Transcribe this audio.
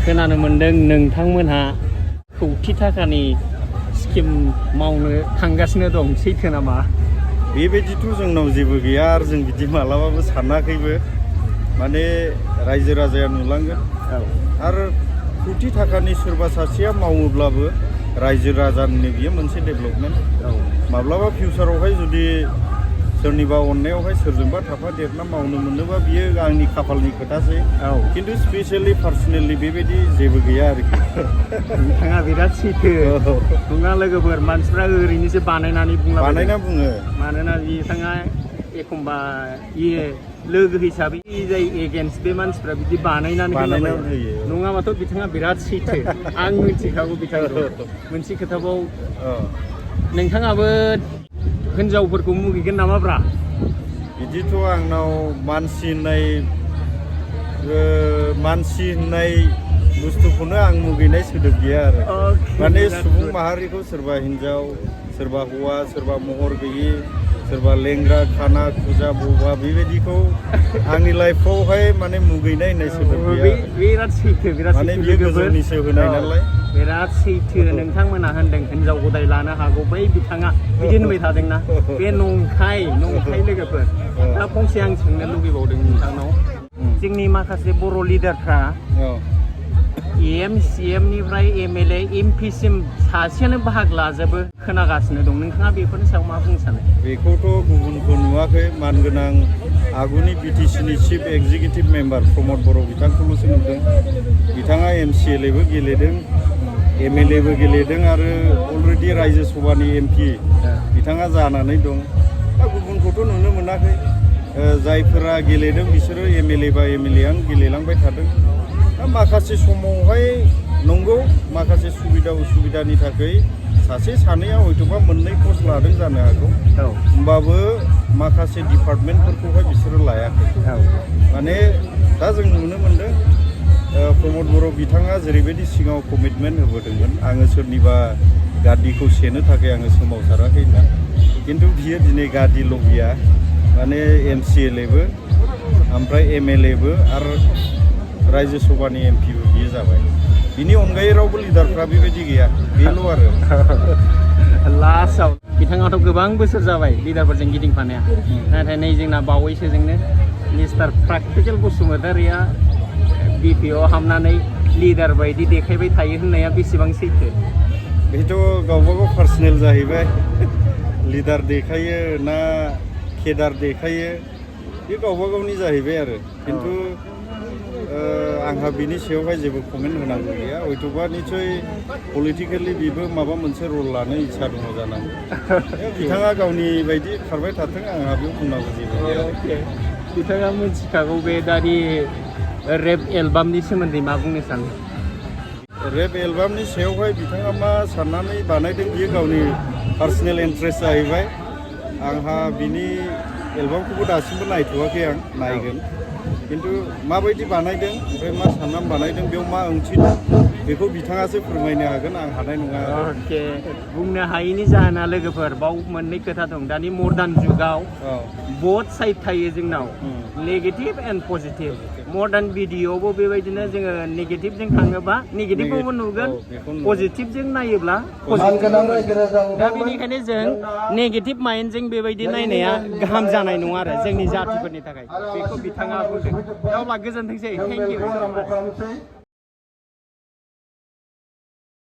खोनानो मोनदों नोंथांमोनहा कौटि थाखानि स्किम मावनो थांगासिनो दं, सैथो नामा? बेबायदिथ' जोंनाव जेबो गैया आरो जों बिदि मालाबाबो सानाखैबो। माने रायजो राजाया नुलांगोन। आरो कौटि थाखानि सोरबा सासेया मावोब्लाबो रायजो राजानि बियो मोनसे डेभेलपमेन्ट। माब्लाबा फिउचारावहाय जुदि सोरनिबा अननायावहाय सोरजोंबा थाफा देरना मावनो मोनोबा बियो आंनि खाफालनि खोथासै। खिन्थु स्पेसियेलि पार्सनेलि बेबायदि जेबो गैया आरोखि। नोंथाङा बिराद सैथो। नङा लोगोफोर, मानसिफ्रा ओरैनोसो बानायनानै बुङो। मानोना बिथाङा एखमबा लोगो हिसाबै जाय एगेन्स्ट बे मानसिफ्रा बिदि बानायनानै होयो। नङाबाथ' बिथाङा बिराद सैथो। आं मिथिखागौ बिथांखौ। मोनसे खोथाबाव नोंथाङाबो हिनजावफोरखौ मुगैगोन नामाब्रा? बिदिथ' आंनाव मानसि होननाय बुस्थुखौनो आं मुगैनाय सोदोब गैया आरो। माने सुबुं माहारिखौ सोरबा हिनजाव, सोरबा हौवा, सोरबा महर गैयि, सोरबा लेंग्रा, खाना खुजा बबा, बेबायदिखौ आंनि लाइफआवहाय माने मुगैनाय होननाय सोदोब गैया। बिराद सैथो, बिराद माने बियो गोजौनिसो होनाय नालाय। बिराद सैथो। नोंथांमोना होनदों हिनजाव गदाय लानो हागौ, बै बिथाङा बिदि होनबाय थादोंना, बे नंखाय लोगोफोर। दा फंसे आं सोंनो लुगैबावदों नोंथांनाव। जोंनि माखासे बर' लिडारफ्रा CM निफ्राय MLA MP सिम सासेयानो बाहागो लाजोबो खोनागासिनो दं। नोंथाङा बेफोरनि सायाव मा बुंनो सानो? बेखौथ' गुबुनखौ नुवाखै। मानगोनां आगुनि BTC नि चिफ एक्जिकिउटिभ मेम्बार प्रमद बर' बिथांखौल'सो नुदों। बिथाङा MCLA बो गेलेदों, MLA बो गेलेदों आरो अलरेडि रायजो सभानि MP बिथाङा जानानै दं। दा गुबुनखौथ' नुनो मोनाखै। जायफोरा गेलेदों बिसोरो MLA बा MLA आनो गेलेलांबाय थादों। दा माखासे समावहाय नंगौ, माखासे सुबिदा उसुबिदानि थाखाय सासे सानैया हयथ'बा मोननै पस्ट लादों जानो हागौ। होमबाबो माखासे डिपार्टमेन्टफोरखौहाय बिसोरो लायाखै। माने दा जों नुनो मोनदों प्रमद बर' बिथाङा जेरैबायदि सिगाङाव कमिटमेन्ट होबोदोंमोन, आङो सोरनिबा गादिखौ सेनो थाखाय आङो सोमावसाराखै होनना। खिन्थु बियो दिनै गादिल' गैया, माने MCLA बो ओमफ्राय MLA बो आरो रायजो सभानि MP बो बियो जाबाय। बिनि अनगायै रावबो लिडारफ्रा बेबायदि गैया, बेल' आरो। लास्टआव बिथाङाथ' गोबां बोसोर जाबाय लिडारफोरजों गिदिंफानाया, नाथाय नै जोंना बावैसोजोंनो मिस्टार प्रेक्टिकेल बसुमतारिया BPO हाबनानै लिडार बायदि देखायबाय थायो होननाया बेसेबां सैथो? बेथ' गावबागाव पार्सनेल जाहैबाय। लिडार देखायो ना केडार देखायो, बे गावबागावनि जाहैबाय आरो। खिन्थु आंहा बिनि सायावहाय जेबो कमेन्ट होनांगौ गैया। हयथ'बा निसय पलिटिकेलि बेबो माबा मोनसे रल लानो इच्छा दङ जानांगौ। बिथाङा गावनि बायदि खारबाय थाथों, आंहा बेयाव बुंनांगौ जेबो गैया। बिथाङा मिथिखागौ बे दानि रेप एलबामनि सोमोन्दै मा बुंनो सानो? रेप एलबामनि सायावहाय बिथाङा मा साननानै बानायदों बियो गावनि पार्सनेल इन्ट्रेस्ट जाहैबाय। आंहा बिनि एलबामखौबो दासिमबो नायथ'वाखै, आं नायगोन। खिन्थु माबायदि बानायदों, ओमफ्राय मा साननानै बानायदों, बेयाव मा ओंथि दं, बेखौ बिथाङासो फोरमायनो हागोन, आं हानाय नङा। बुंनो हायैनि जाहोना लोगोफोर, बाव मोननै खोथा दं। दानि मर्दान जुगाव बोथ साइड थायो जोंनाव, नेगेटिभ एन्ड पजिटिभ। मर्दान भिडिअ'आवबो बेबायदिनो जोङो नेगेटिभजों थाङोबा नेगेटिभखौबो नुगोन, पजिटिभजों नायोब्ला पजिटिभ। दा बेनिखायनो जों नेगेटिभ माइन्डजों बेबायदि नायनाया गाहाम जानाय नङा आरो जोंनि जातिफोरनि थाखाय। बेखौ बिथाङा बुंदों। अब्ला गोजोनथोंसै। Thank you.